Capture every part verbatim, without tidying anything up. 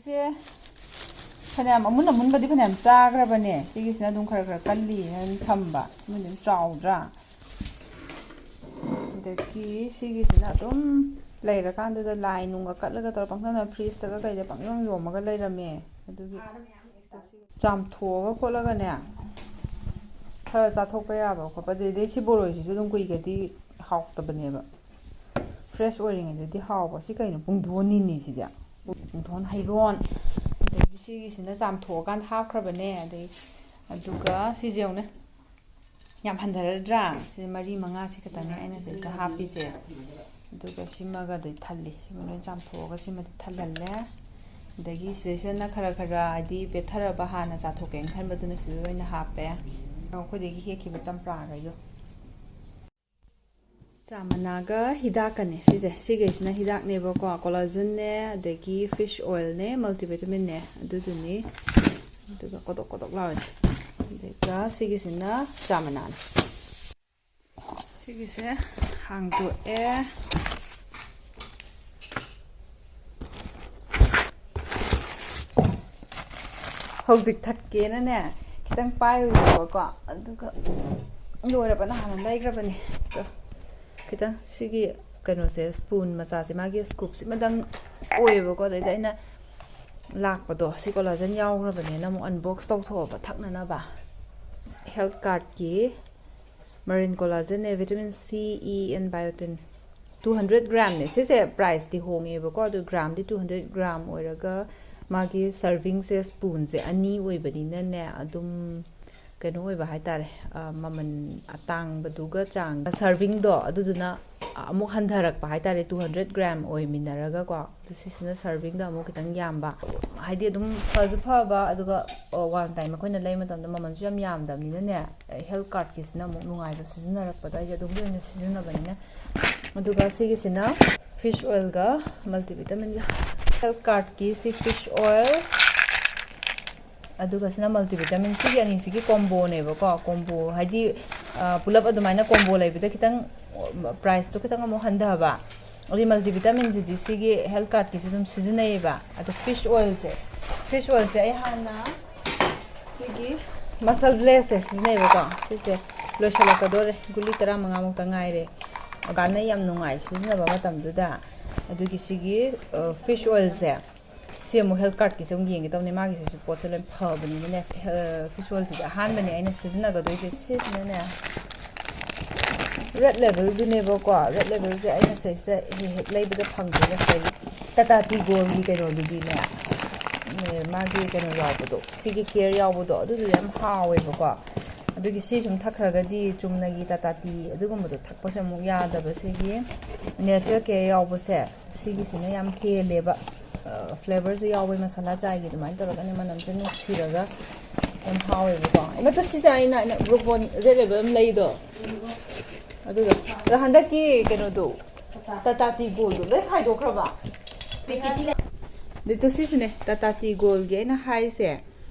ꯁꯦ ꯐꯅꯌꯥꯝ ꯑꯃꯨꯟ ꯑꯃꯨꯟꯕꯗꯤ ꯐꯅꯌꯥꯝ ꯆꯥꯈ꯭ꯔꯕꯅꯦ꯫ ꯁꯤꯒꯤꯁꯤꯅ ꯑꯗꯨꯝ ꯈꯔ ꯈꯔ ꯀꯜꯂꯤ ꯍꯥꯏꯅ ꯊꯝꯕ꯫ ꯁꯤꯃꯗꯤ ꯑꯗꯨꯝ ꯆꯥꯎꯗ꯭ꯔꯥ? ꯑꯗꯒꯤ ꯁꯤꯒꯤꯁꯤꯅ ꯑꯗꯨꯝ ꯂꯩꯔꯀꯥꯟꯗꯨꯗ ꯂꯥꯏ ꯅꯨꯡꯒ ꯀꯠꯂꯒ ꯇꯧꯔ ꯄꯪꯊꯝꯅ ꯐ꯭ꯔꯤꯖꯇꯒ ꯀꯩꯗ ꯄꯪꯌꯣꯝ ꯌꯣꯝꯃꯒ ꯂꯩꯔꯝꯃꯦ꯫ ꯑꯗꯨꯒꯤ ꯆꯥꯝꯊꯣꯛꯑꯒ ꯈꯣꯠꯂꯒꯅꯦ, ꯈꯔ ꯆꯥꯊꯣꯛꯄ ꯌꯥꯕ ꯈꯣꯠꯄ꯫ ꯑꯗꯩ ꯁꯤ ꯕꯣꯔꯣꯏꯁꯤꯁꯨ ꯑꯗꯨꯝ ꯀꯨꯏꯒꯗꯤ ꯍꯥꯎꯇꯕꯅꯦꯕ꯫ ꯐ꯭ꯔꯦꯁ ꯑꯣꯏꯔꯤꯉꯩꯗꯗꯤ ꯍꯥꯎꯕ꯫ ꯁꯤ ꯀꯩꯅꯣ, ꯄꯨꯡꯗꯣꯟꯅꯤꯅꯦ ꯁꯤꯗꯤ꯫ ꯄꯨꯡꯗꯣꯟ ꯍꯩꯔꯣꯟ꯫ ꯑꯗꯒꯤ ꯁꯤꯒꯤꯁꯤꯅ ꯆꯥꯝꯊꯣꯛꯑꯀꯥꯟꯗ ꯍꯥꯞꯈ꯭ꯔꯕꯅꯦ꯫ ꯑꯗꯩ ꯑꯗꯨꯒ ꯁꯤꯁꯦ ꯌꯦꯡꯉꯨꯅꯦ꯫ ꯌꯥꯝ ꯍꯟꯊꯔꯗ꯭ꯔꯥ? ꯁꯤ ꯃꯔꯤ ꯃꯉꯥꯁꯤ ꯈꯛꯇꯅꯦ ꯑꯩꯅ ꯁꯤꯗ ꯍꯥꯞꯄꯤꯁꯦ꯫ ꯑꯗꯨꯒ ꯁꯤꯃꯒꯗꯤ ꯊꯜꯂꯤ꯫ ꯁꯤꯃ ꯂꯣꯏ ꯆꯥꯝꯊꯣꯛꯑꯒ ꯁꯤꯃꯗꯤ ꯊꯜꯍꯜꯂꯦ꯫ ꯑꯗꯒꯤ ꯁꯤꯗꯩꯁꯤꯗꯅ ꯈꯔ ꯈꯔ, ꯍꯥꯏꯗꯤ ꯄꯦꯠꯊꯔꯕ ꯍꯥꯟꯅ ꯆꯥꯊꯣꯛꯀꯦꯅ ꯈꯟꯕꯗꯨꯅ ꯁꯤꯗ ꯑꯣꯏꯅ ꯍꯥꯞꯄꯦ꯫ ꯑꯩꯈꯣꯏꯗꯒꯤ ꯍꯦꯛꯈꯤꯕ ꯆꯝꯄ꯭ꯔꯥꯈꯩꯗꯣ꯫ ꯆꯥ ꯃꯅꯥꯒ ꯍꯤꯗꯥꯛꯀꯅꯦ ꯁꯤꯁꯦ꯫ ꯁꯤꯈꯩꯁꯤꯅ ꯍꯤꯗꯥꯛꯅꯦꯕꯀꯣ꯫ ꯀꯣꯂꯥꯖꯟꯅꯦ, ꯑꯗꯒꯤ ꯐꯤꯁ ꯑꯣꯏꯜꯅꯦ, ꯃꯜꯇꯤꯚꯤꯇꯥꯃꯤꯟꯅꯦ꯫ ꯑꯗꯨꯗꯨꯅꯤ꯫ ꯑꯗꯨꯒ ꯀꯣꯗꯣꯛ ꯀꯣꯗꯣꯛ ꯂꯥꯎꯔꯤꯁꯦ꯫ ꯑꯗꯨꯒ ꯁꯤꯒꯤꯁꯤꯅ ꯆꯥ ꯃꯅꯥꯅꯦ꯫ ꯁꯤꯒꯤꯁꯦ ꯍꯥꯡꯗꯣꯛꯑꯦ꯫ ꯍꯧꯖꯤꯛ ꯊꯛꯀꯦꯅꯅꯦ, ꯈꯤꯇꯪ ꯄꯥꯏꯔꯨꯏꯕꯀꯣ꯫ ꯑꯗꯨꯒ ꯂꯣꯏꯔꯕꯅ ꯍꯥꯟꯅ ꯂꯩꯈ꯭ꯔꯕꯅꯦ꯫ ꯑꯗꯣ ꯈꯤꯇꯪ ꯁꯤꯒꯤ ꯀꯩꯅꯣꯁꯦ, ꯁ꯭ꯄꯨꯟ ꯃꯆꯥꯁꯦ, ꯃꯥꯒꯤ ꯁ꯭ꯀꯨꯞꯁꯤꯃꯗꯪ ꯑꯣꯏꯌꯦꯕꯀꯣ꯫ ꯑꯗꯩꯗ ꯑꯩꯅ ꯂꯥꯛꯄꯗꯣ, ꯁꯤ ꯀꯣꯂꯥꯖꯟ ꯌꯥꯎꯈ꯭ꯔꯕꯅꯦꯅ ꯑꯃꯨꯛ ꯑꯟꯕꯣꯛꯁ ꯇꯧꯊꯣꯛꯑꯕ ꯊꯛꯅꯅꯕ꯫ ꯍꯦꯜꯊ ꯀꯥꯔꯠꯀꯤ ꯃꯔꯤꯟ ꯀꯣꯂꯥꯖꯟꯅꯦ, vitamin C, E, and biotin. Two hundred ꯒ꯭ꯔꯥꯝꯅꯦ꯫ ꯁꯤꯁꯦ ꯄ꯭ꯔꯥꯏꯁꯇꯤ ꯍꯣꯡꯉꯦꯕꯀꯣ, ꯑꯗꯨ ꯒ꯭ꯔꯥꯝꯗꯤ ꯇꯨ ꯍꯟꯗ꯭ꯔꯦꯠ ꯒ꯭ꯔꯥꯝ ꯑꯣꯏꯔꯒ, ꯃꯥꯒꯤ ꯁꯔꯚꯤꯡꯁꯦ ꯁ꯭ꯄꯨꯟꯁꯦ ꯑꯅꯤ ꯑꯣꯏꯕꯅꯤꯅꯅꯦ, ꯑꯗꯨꯝ ꯀꯩꯅꯣ ꯑꯣꯏꯕ ꯍꯥꯏꯇꯥꯔꯦ, ꯑ, ꯃꯃꯜ ꯑꯇꯥꯡꯕꯗꯨꯒ ꯆꯥꯡ, ꯁꯔꯚꯤꯡꯗꯣ ꯑꯗꯨꯗꯨꯅ ꯑꯃꯨꯛ ꯍꯟꯊꯔꯛꯄ ꯍꯥꯏꯇꯥꯔꯦ, ꯇꯨ ꯍꯟꯗ꯭ꯔꯦꯠ ꯒ꯭ꯔꯥꯝ ꯑꯣꯏꯃꯤꯟꯅꯔꯒꯀꯣ꯫ ꯑꯗꯨ ꯁꯤꯁꯤꯅ ꯁꯔꯚꯤꯡꯗ ꯑꯃꯨꯛ ꯈꯤꯇꯪ ꯌꯥꯝꯕ, ꯍꯥꯏꯗꯤ ꯑꯗꯨꯝ ꯐꯁꯨ ꯐꯕ, ꯑꯗꯨꯒ ꯋꯥꯟ ꯇꯥꯏꯝ ꯑꯩꯈꯣꯏꯅ ꯂꯩ ꯃꯇꯝꯗ ꯃꯃꯜꯁꯨ ꯌꯥꯝ ꯌꯥꯝꯗꯕꯅꯤꯅꯅꯦ, ꯍꯦꯜꯊ ꯀꯥꯔꯠꯀꯤꯁꯤꯅ ꯑꯃꯨꯛ ꯅꯨꯡꯉꯥꯏꯕ ꯁꯤꯖꯤꯟꯅꯔꯛꯄꯗ, ꯑꯩꯁꯦ ꯑꯗꯨꯝꯒꯤ ꯑꯣꯏꯅ ꯁꯤꯖꯤꯟꯅꯕꯅꯤꯅ꯫ ꯑꯗꯨꯒ ꯁꯤꯒꯤꯁꯤꯅ ꯐꯤꯁ ꯑꯣꯏꯜꯒ ꯃꯜꯇꯤꯚꯤꯇꯥꯃꯤꯟꯒ꯫ ꯍꯦꯜꯊ ꯀꯥꯔꯠꯀꯤ ꯁꯤ ꯐꯤꯁ ꯑꯣꯏꯜ, ꯑꯗꯨꯒ ꯁꯤꯅ ꯃꯜꯇꯤꯚꯤꯇꯥꯃꯤꯟ꯫ ꯁꯤꯒꯤ ꯑꯅꯤꯁꯤꯒꯤ ꯀꯣꯝꯕꯣꯅꯦꯕꯀꯣ꯫ ꯀꯣꯝꯕꯣ ꯍꯥꯏꯗꯤ, ꯑ, ꯄꯨꯂꯞ ꯑꯗꯨꯃꯥꯏꯅ ꯀꯣꯝꯕꯣ ꯂꯩꯕꯗ ꯈꯤꯇꯪ ꯄ꯭ꯔꯥꯏꯁꯇꯣ ꯈꯤꯇꯪ ꯑꯃꯨꯛ ꯍꯟꯊꯕ꯫ ꯑꯗꯨꯗꯤ ꯃꯜꯇꯤꯚꯤꯇꯥꯃꯤꯟꯁꯤꯗꯤ ꯁꯤꯒꯤ ꯍꯦꯜꯊ ꯀꯥꯔꯠꯀꯤꯁꯨ ꯑꯗꯨꯝ ꯁꯤꯖꯤꯟꯅꯩꯌꯦꯕ꯫ ꯑꯗꯣ ꯐꯤꯁ ꯑꯣꯏꯜꯁꯦ, ꯐꯤꯁ ꯑꯣꯏꯜꯁꯦ ꯑꯩ ꯍꯥꯟꯅ ꯁꯤꯒꯤ ꯃꯁꯜ ꯕ꯭ꯂꯦꯁꯁꯦ ꯁꯤꯖꯤꯟꯅꯩꯕꯀꯣ꯫ ꯁꯤꯁꯦ ꯂꯣꯏꯁꯤꯜꯂꯛꯀꯗꯣꯔꯦ, ꯒꯨꯂꯤ ꯇꯔꯥꯃꯉꯥꯃꯨꯛꯇ ꯉꯥꯏꯔꯦ꯫ ꯑꯣꯔꯒꯥꯟꯅ ꯌꯥꯝ ꯅꯨꯡꯉꯥꯏ ꯁꯤꯖꯤꯟꯅꯕ ꯃꯇꯝꯗꯨꯗ꯫ ꯑꯗꯨꯒꯤ ꯁꯤꯒꯤ ꯐꯤꯁ ꯑꯣꯏꯜꯁꯦ, ꯁꯤ ꯑꯃꯨꯛ ꯍꯦꯜꯊ ꯀꯥꯔꯠꯀꯤꯁꯦ ꯑꯃꯨꯛ ꯌꯦꯡꯒꯦ ꯇꯧꯅꯦ꯫ ꯃꯥꯒꯤꯁꯤꯁꯨ ꯄꯣꯠꯁꯦ ꯂꯣꯏ ꯐꯕꯅꯤꯅꯅꯦ꯫ ꯐꯤꯁ ꯑꯣꯏꯜꯁꯤꯗꯤ ꯑꯍꯥꯟꯕꯅꯦ ꯑꯩꯅ ꯁꯤꯖꯤꯟꯅꯒꯗꯣꯏꯁꯦ꯫ ꯁꯤꯁꯤꯅꯅꯦ, ꯔꯦꯗ ꯂꯦꯕꯦꯜꯗꯨꯅꯦꯕꯀꯣ꯫ ꯔꯦꯗ ꯂꯦꯕꯦꯜꯁꯦ ꯑꯩꯅ ꯁꯤꯁꯦ ꯍꯦꯛ ꯍꯦꯛ ꯂꯩꯕꯗ ꯐꯪꯗꯦ꯫ ꯉꯁꯥꯏꯒꯤ ꯇꯥꯇꯥ ꯇꯤ ꯒꯣꯜꯒꯤ ꯀꯩꯅꯣꯗꯨꯗꯤꯅꯦ, ꯃꯥꯒꯤ ꯀꯩꯅꯣ ꯌꯥꯎꯕꯗꯣ, ꯁꯤꯒꯤ ꯀꯦꯌꯔ ꯌꯥꯎꯕꯗꯣ, ꯑꯗꯨꯗꯨꯗꯤ ꯌꯥꯝ ꯍꯥꯎꯋꯦꯕꯀꯣ꯫ ꯑꯗꯨꯒꯤ ꯁꯤ ꯁꯨꯝ ꯊꯛꯈ꯭ꯔꯒꯗꯤ ꯆꯨꯝꯅꯒꯤ ꯇꯥꯇꯥ ꯇꯤ ꯑꯗꯨꯒꯨꯝꯕꯗꯣ ꯊꯛꯄꯁꯦ ꯑꯃꯨꯛ ꯌꯥꯗꯕ꯫ ꯁꯤꯒꯤ ꯅꯦꯆꯔ ꯀꯦꯌꯔ ꯌꯥꯎꯕꯁꯦ, ꯁꯤꯒꯤꯁꯤꯅ ꯌꯥꯝ ꯍꯦꯜꯂꯦꯕ꯫ ꯐ꯭ꯂꯦꯕꯔꯁꯨ ꯌꯥꯎꯋꯦ, ꯃꯁꯥꯂꯥ ꯆꯥꯏꯒꯤ ꯑꯗꯨꯃꯥꯏꯅ ꯇꯧꯔꯒꯅꯦ, ꯃꯅꯝꯁꯦ ꯅꯨꯡꯁꯤꯔꯒ ꯌꯥꯝ ꯍꯥꯎꯋꯦꯕꯀꯣ꯫ ꯑꯩ ꯃꯇꯨ ꯁꯤꯁꯦ ꯑꯩꯅ, ꯑꯩꯅ ꯔꯣꯕꯣꯟ ꯔꯦꯗ ꯂꯦꯕꯦꯜ ꯑꯃ ꯂꯩꯗꯣ, ꯑꯗꯨꯗꯣ, ꯑꯗꯣ ꯍꯟꯗꯛꯀꯤ ꯀꯩꯅꯣꯗꯣ, ꯇꯥꯇꯥ ꯇꯤ ꯒꯣꯜꯗꯣ ꯂꯣꯏ ꯈꯥꯏꯗꯣꯛꯈ꯭ꯔꯕ? ꯑꯗꯨ ꯁꯤꯁꯤꯅꯦ ꯇꯥꯇꯥ ꯇꯤ ꯒꯣꯜꯒꯤ ꯑꯩꯅ ꯍꯥꯏꯁꯦ꯫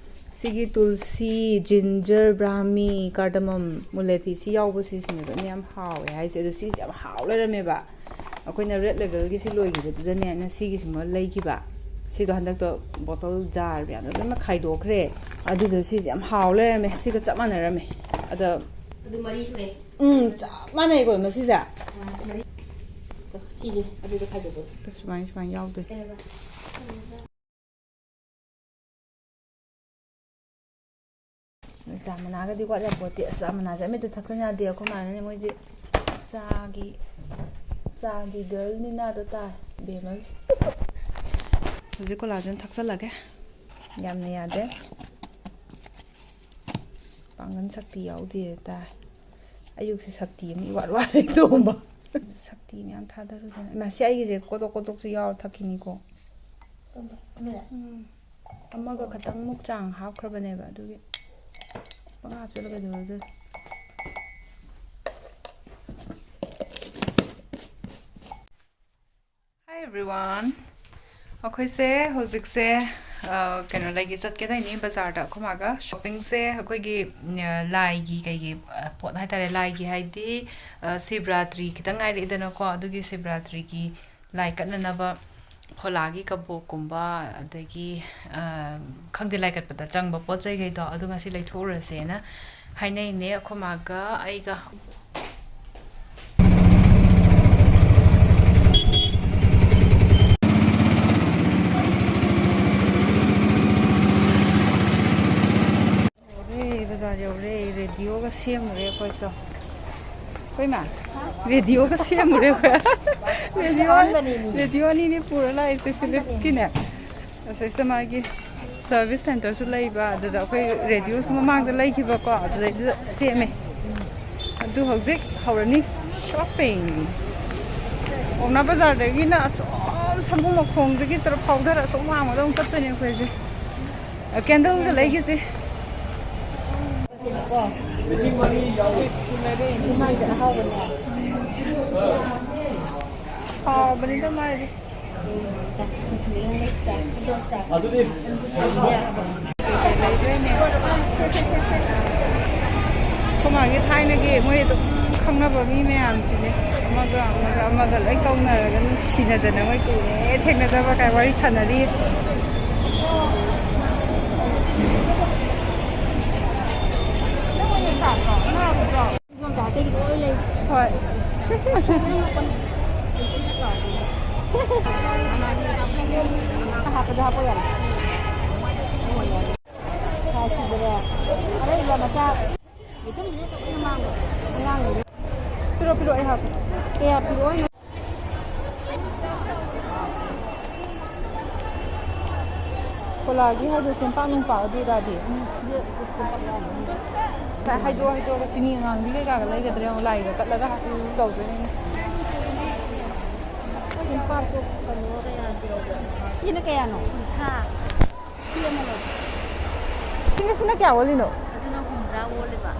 ꯁꯤꯒꯤ ꯇꯨꯜꯁꯤ, ꯖꯤꯟꯖꯔ, ꯕ꯭ꯔꯥꯍꯃꯤ, ꯀꯥꯔꯗꯃꯝ, ꯃꯨꯂꯦꯊꯤ, ꯁꯤ ꯌꯥꯎꯕ ꯁꯤꯁꯤꯅꯦꯕ ꯑꯩꯅ ꯌꯥꯝ ꯍꯥꯎꯋꯦ ꯍꯥꯏꯁꯦ꯫ ꯑꯗꯣ ꯁꯤꯁꯦ ꯌꯥꯝ ꯍꯥꯎ ꯂꯩꯔꯝꯃꯦꯕ꯫ ꯑꯩꯈꯣꯏꯅ ꯔꯦꯗ ꯂꯦꯕꯦꯜꯒꯤ ꯁꯤ ꯂꯣꯏꯈꯤꯕꯗꯨꯗꯅꯦ, ꯑꯩꯅ ꯁꯤꯒꯤꯁꯤꯃ ꯂꯩꯈꯤꯕ꯫ ꯁꯤꯗꯣ ꯍꯟꯗꯛꯇꯣ ꯕꯣꯇꯜ ꯖꯥꯔ ꯃꯌꯥꯝꯗꯣ ꯂꯣꯏꯅꯃꯛ ꯈꯥꯏꯗꯣꯛꯈ꯭ꯔꯦ꯫ ꯑꯗꯨꯗꯣ ꯁꯤꯁꯦ ꯌꯥꯝ ꯍꯥꯎ ꯂꯩꯔꯝꯃꯦ꯫ ꯁꯤꯒ ꯆꯞ ꯃꯥꯟꯅꯔꯝꯃꯦ꯫ ꯑꯗꯣ ꯑꯗꯨ ꯃꯔꯤ ꯁꯨꯔꯦ꯫ ꯎꯝ, ꯆꯞ ꯃꯥꯟꯅꯩꯀꯣ ꯃꯁꯤꯁꯦ꯫ ꯑꯥ, ꯃꯔꯤ꯫ ꯁꯤꯁꯦ ꯑꯗꯨꯗ ꯈꯥꯏꯗꯣꯛꯄ꯫ ꯁꯨꯃꯥꯏꯅ, ꯁꯨꯃꯥꯏꯅ ꯌꯥꯎꯗꯣꯏ꯫ ꯀꯩꯅꯣꯗ꯫ ꯆꯥ ꯃꯅꯥꯒꯗꯤ ꯋꯥꯠ ꯌꯥꯄꯣꯠꯇꯦ꯫ ꯑꯁ, ꯆꯥ ꯃꯅꯥꯁꯦ ꯑꯃꯠꯇ ꯊꯛꯆꯟ ꯌꯥꯗꯦ꯫ ꯑꯩꯈꯣꯏ ꯃꯥꯅꯅꯦ, ꯃꯣꯏꯗꯤ ꯆꯥꯒꯤ, ꯆꯥꯒꯤ ꯒꯔꯜꯅꯤꯅ ꯑꯗꯣ ꯇꯥꯏ, ꯕꯦꯝꯃ꯫ ꯍꯧꯖꯤꯛ ꯀꯣꯂꯥꯖꯟ ꯊꯛꯆꯜꯂꯒꯦ꯫ ꯌꯥꯝꯅ ꯌꯥꯗꯦ꯫ ꯄꯥꯡꯒꯜ ꯁꯛꯇꯤ ꯌꯥꯎꯗꯦ ꯇꯥꯏ꯫ ꯑꯌꯨꯛꯁꯦ ꯁꯛꯇꯤ ꯑꯃ ꯏꯋꯥꯠ ꯋꯥꯠꯂꯦ ꯇꯣꯝꯕ꯫ ꯁꯛꯇꯤ ꯃꯌꯥꯝ ꯊꯥꯗꯔꯨꯗꯅ꯫ ꯏꯃꯥ, ꯁꯤ ꯑꯩꯒꯤꯁꯦ ꯀꯣꯇꯣꯛ ꯀꯣꯇꯣꯛꯁꯨ ꯌꯥꯎꯔ ꯊꯛꯈꯤꯅꯤꯀꯣ꯫ ꯎꯝ꯫ ꯑꯃꯒ ꯈꯇꯪꯃꯨꯛ ꯆꯥꯡ ꯍꯥꯞꯈ꯭ꯔꯕꯅꯦꯕ, ꯑꯗꯨꯒꯤ ꯄꯪꯍꯥꯞ ꯍꯥꯞꯆꯜꯂ ꯀꯩꯗꯧꯔꯗꯣꯏꯅꯣ? Hi everyone. ꯑꯩꯈꯣꯏꯁꯦ ꯍꯧꯖꯤꯛꯁꯦ ꯑ, ꯀꯩꯅꯣ ꯂꯩꯒꯦ ꯆꯠꯀꯦ ꯇꯧꯅꯤ ꯕꯖꯥꯔꯗ꯫ ꯑꯩꯈꯣꯏ ꯃꯥꯒ ꯁꯣꯞꯄꯤꯡꯁꯦ ꯑꯩꯈꯣꯏꯒꯤ, ꯑ, ꯂꯥꯏꯒꯤ ꯀꯩꯒꯤ, ꯑ, ꯄꯣꯠ ꯍꯥꯏꯇꯥꯔꯦ, ꯂꯥꯏꯒꯤ ꯍꯥꯏꯗꯤ, ꯑ, ꯁꯤꯕꯔꯥꯇ꯭ꯔꯤ ꯈꯤꯇꯪ ꯉꯥꯏꯔꯛꯏꯗꯅꯀꯣ, ꯑꯗꯨꯒꯤ ꯁꯤꯕꯔꯥꯇ꯭ꯔꯤꯒꯤ ꯂꯥꯏ ꯀꯠꯅꯅꯕ ꯐꯣꯂꯥꯒꯤ ꯀꯕꯣꯛꯀꯨꯝꯕ, ꯑꯗꯒꯤ, ꯑ, ꯈꯪꯗꯦ, ꯂꯥꯏ ꯀꯠꯄꯗ ꯆꯪꯕ ꯄꯣꯠ ꯆꯩꯈꯩꯗꯣ ꯑꯗꯨ ꯉꯁꯤ ꯂꯩꯊꯣꯛꯎꯔꯁꯦꯅ ꯍꯥꯏꯅꯩꯅꯦ ꯑꯩꯈꯣꯏ ꯃꯥꯒ ꯑꯩꯒ꯫ ꯌꯧꯔꯦ, ꯕꯖꯥꯔ ꯌꯧꯔꯦ꯫ ꯔꯦꯗꯤꯑꯣꯒ ꯁꯦꯝꯃꯨꯔꯦ ꯑꯩꯈꯣꯏꯗꯣ꯫ ꯑꯩꯈꯣꯏ ꯃꯥ, ꯔꯦꯗꯤꯑꯣꯒ ꯁꯦꯝꯃꯨꯔꯦ ꯑꯩꯈꯣꯏ꯫ ꯔꯦꯗꯤꯑꯣ, ꯑꯍꯟꯕꯅꯦꯃꯤ꯫ ꯔꯦꯗꯤꯑꯣ ꯑꯅꯤꯅꯦ ꯄꯨꯔ ꯂꯥꯛꯏꯁꯦ, ꯐꯤꯂꯤꯞꯁꯀꯤꯅꯦ꯫ ꯑꯁꯤꯁꯤꯗ ꯃꯥꯒꯤ ꯁꯔꯚꯤꯁ ꯁꯦꯟꯇꯔꯁꯨ ꯂꯩꯕ, ꯑꯗꯨꯗ ꯑꯩꯈꯣꯏ ꯔꯦꯗꯤꯑꯣꯁꯨ ꯃꯃꯥꯡꯗ ꯂꯩꯈꯤꯕꯀꯣ, ꯑꯗꯨꯗꯩꯗꯨꯗ ꯁꯦꯝꯃꯦ꯫ ꯑꯗꯨ ꯍꯧꯖꯤꯛ ꯍꯧꯔꯅꯤ ꯁꯣꯞꯄꯤꯡ꯫ ꯄꯥꯎꯅꯥ ꯕꯖꯥꯔꯗꯒꯤꯅ ꯑꯁꯣꯝ ꯁꯃꯨ ꯃꯈꯣꯡꯗꯒꯤ ꯇꯧꯔ ꯐꯥꯎꯊꯔ ꯑꯁꯣꯝ ꯋꯥꯡꯃꯗ ꯑꯃꯨꯛ ꯆꯠꯇꯣꯏꯅꯦ ꯑꯩꯈꯣꯏꯁꯦ꯫ ꯀꯦꯟꯗꯜꯒ ꯂꯩꯒꯦꯁꯦ꯫ ꯂꯤꯁꯤꯡ ꯃꯔꯤ ꯌꯥꯎꯋꯤ꯫ ꯃꯥꯏꯁꯦ ꯑꯍꯥꯎꯕꯅꯦ꯫ ꯍꯥꯎꯕꯅꯤꯗ ꯃꯥꯏꯗꯤ꯫ ꯑꯗꯨꯗꯤ ꯑꯩꯈꯣꯏ ꯃꯥꯒꯤ ꯊꯥꯏꯅꯒꯤ ꯃꯣꯏ ꯑꯗꯨꯝ ꯈꯪꯅꯕ ꯃꯤ ꯃꯌꯥꯝꯁꯤꯅꯦ꯫ ꯑꯃꯒ ꯑꯃꯒ ꯑꯃꯒ ꯂꯣꯏ ꯀꯧꯅꯔꯒ ꯅꯨꯡꯁꯤꯅꯗꯅ ꯃꯣꯏ ꯀꯨꯏꯔꯦ ꯊꯦꯡꯅꯗꯕ ꯀꯥꯏ ꯋꯥꯔꯤ ꯁꯥꯟꯅꯔꯤ꯫ ꯌꯣꯝꯆꯥ ꯑꯇꯩꯒꯤ ꯂꯣꯏ ꯂꯩ꯫ ꯍꯣꯏ꯫ ꯍꯥꯞꯄꯗ ꯍꯥꯞꯄ ꯌꯥꯔꯦ꯫ ꯁꯥꯏꯖꯁꯤꯗꯅꯦ꯫ ꯑꯔꯩꯕ ꯃꯆꯥ꯫ ꯌꯦꯇꯨꯝꯁꯤꯗ ꯂꯣꯏꯅ ꯃꯥꯡꯕ꯫ ꯑꯉꯥꯡꯒꯤꯅꯦ꯫ ꯄꯤꯔꯣ, ꯄꯤꯔꯣ, ꯑꯩ ꯍꯥꯞꯀꯦ꯫ ꯀꯌꯥ ꯄꯤꯔꯛꯑꯣ ꯍꯥꯏꯅꯣ? ꯀꯣꯂꯥꯒꯤ ꯍꯥꯏꯗꯣ ꯆꯦꯡꯄꯥꯛ ꯅꯨꯡꯄꯥꯛ ꯑꯗꯨ ꯑꯗꯥꯗꯤ? ꯎꯝ, ꯁꯤꯗ ꯆꯦꯡꯄꯥꯛ ꯌꯥꯎꯔꯝꯒꯅꯤ꯫ ꯉꯁꯥꯏ ꯍꯥꯏꯗꯣꯛꯑ ꯍꯥꯏꯗꯣꯛꯑꯒ ꯆꯤꯅꯤ ꯑꯉꯥꯡꯕꯤ ꯀꯩꯀꯥꯒ ꯂꯩꯒꯗ꯭ꯔꯥ ꯌꯦꯡꯉꯣ, ꯂꯥꯏꯒ ꯀꯠꯂꯒ ꯇꯧꯗꯣꯏꯅꯦ꯫ ꯆꯦꯡꯄꯥꯛꯇꯣ ꯀꯩꯅꯣ ꯀꯌꯥ ꯄꯤꯔꯛꯎꯒꯦ? ꯁꯤꯅ ꯀꯌꯥꯅꯣ? ꯀꯨꯟꯊ꯭ꯔꯥ꯫ ꯁꯤ ꯑꯃ ꯂꯧ꯫ ꯁꯤꯅ, ꯁꯤꯅ ꯀꯌꯥ ꯑꯣꯜꯂꯤꯅꯣ? ꯑꯗꯨꯅ ꯍꯨꯝꯗ꯭ꯔꯥ ꯑꯣꯜꯂꯦꯕ꯫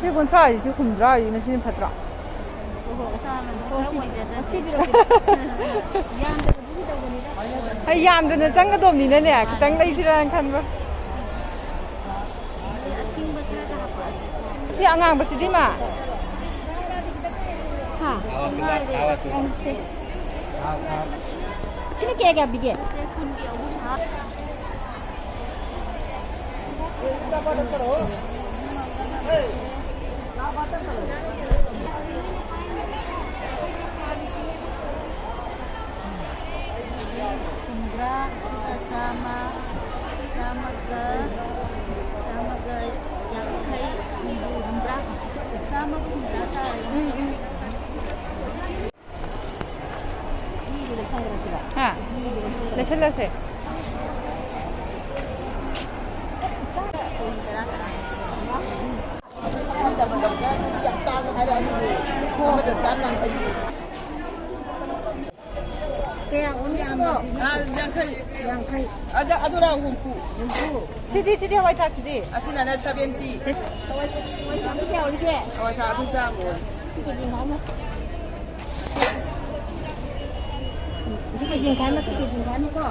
ꯁꯤ ꯀꯨꯟꯊ꯭ꯔꯥ ꯍꯥꯏꯁꯤ, ꯁꯤ ꯍꯨꯝꯗ꯭ꯔꯥ ꯍꯥꯏꯁꯤꯅ ꯁꯤꯅ ꯐꯠꯇ꯭ꯔꯣ? ꯑꯣꯍꯣ, ꯑꯆꯥ, ꯃꯃꯜ ꯈꯔ ꯑꯣꯏꯖꯗ꯭ꯔꯗꯤ꯫ ꯌꯥꯝꯗꯕꯗꯨꯗꯤ ꯑꯩ ꯌꯥꯝꯗꯅ ꯆꯪꯒꯗꯧꯕꯅꯤꯅꯅꯦ, ꯈꯤꯇꯪ ꯂꯩꯁꯤꯔꯥꯅ ꯈꯟꯕ꯫ ꯁꯤ ꯑꯉꯥꯡꯕꯁꯤꯗꯤ, ꯃꯥ? ꯍꯥ? ꯁꯤꯅ ꯀꯌꯥ ꯀꯌꯥ ꯄꯤꯒꯦ? ꯍꯨꯝꯗ꯭ꯔꯥ, ꯁꯤꯒ ꯆꯥꯝꯃ, ꯆꯥꯝꯃꯒ, ꯆꯥꯝꯃꯒ ꯌꯥꯡꯈꯩ, ꯍꯨꯝꯐꯨ, ꯍꯨꯝꯗ꯭ꯔꯥ, ꯆꯥꯝꯃꯒ ꯍꯨꯝꯗ꯭ꯔꯥ ꯇꯥꯔꯦ꯫ ꯎꯝ, ꯎꯝ꯫ ꯍꯥ? ꯂꯩꯁꯜꯂꯁꯦ꯫ ꯀꯌꯥ ꯑꯣꯟꯒꯦ ꯑꯃ? ꯑꯥ, ꯌꯥꯡꯈꯩ꯫ ꯌꯥꯡꯈꯩ꯫ ꯑꯗ, ꯑꯗꯨꯔ ꯍꯨꯝꯐꯨ꯫ ꯍꯨꯝꯐꯨ꯫ ꯁꯤꯗꯤ, ꯁꯤꯗꯤ ꯍꯋꯥꯏ ꯊ꯭ꯔꯥꯛꯁꯤꯗꯤ? ꯑꯁꯤꯅꯅꯦ seventy꯫ ꯍꯋꯥꯏ ꯊ꯭ꯔꯥꯛ ꯀꯌꯥ ꯑꯣꯟꯒꯦ? ꯍꯋꯥꯏ ꯊ꯭ꯔꯥꯛ ꯑꯗꯨ ꯆꯥꯝꯃ ꯑꯣꯟ꯫ ꯁꯤ ꯀꯦꯖꯤ ꯃꯈꯥꯏ ꯑꯃ, ꯁꯤ ꯀꯦꯖꯤ ꯃꯈꯥꯏ ꯑꯃꯀꯣ꯫